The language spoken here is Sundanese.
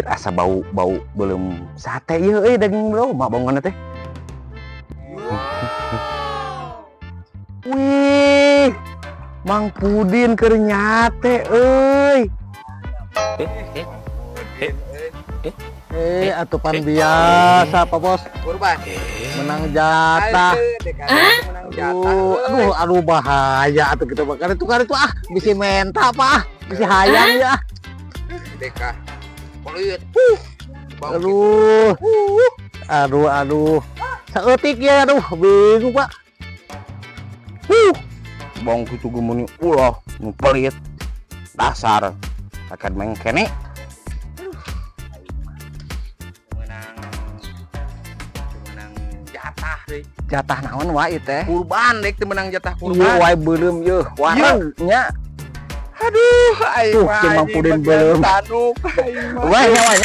Asa bau-bau belum sate ieu euy daging domba bangunna teh. Wih, Mang Pudin keur nyate euy. Atuh pan biasa Pak Bos. Kurban. Menang jatah. Aduh, aduh, aduh bahaya atuh kita bakal itu kan itu ah bisi menta Pak, bisi hayang ya. Deka. Pelit. Aduh. Aduh, aduh. Saeutik ya aduh, bingung Pak. Bang kitu gemeuni ulah nu pelit. Dasar kakek mengkene. Menang jatah deui. Jatah naon wae teh? Kurban dek teu menang jatah kurban. Ieu wae beuleum yeuh, wareng nya. Aduh, aing Tuh, mah Mang Pudin beuleum. Tanuk aing mah. Wae nya wae.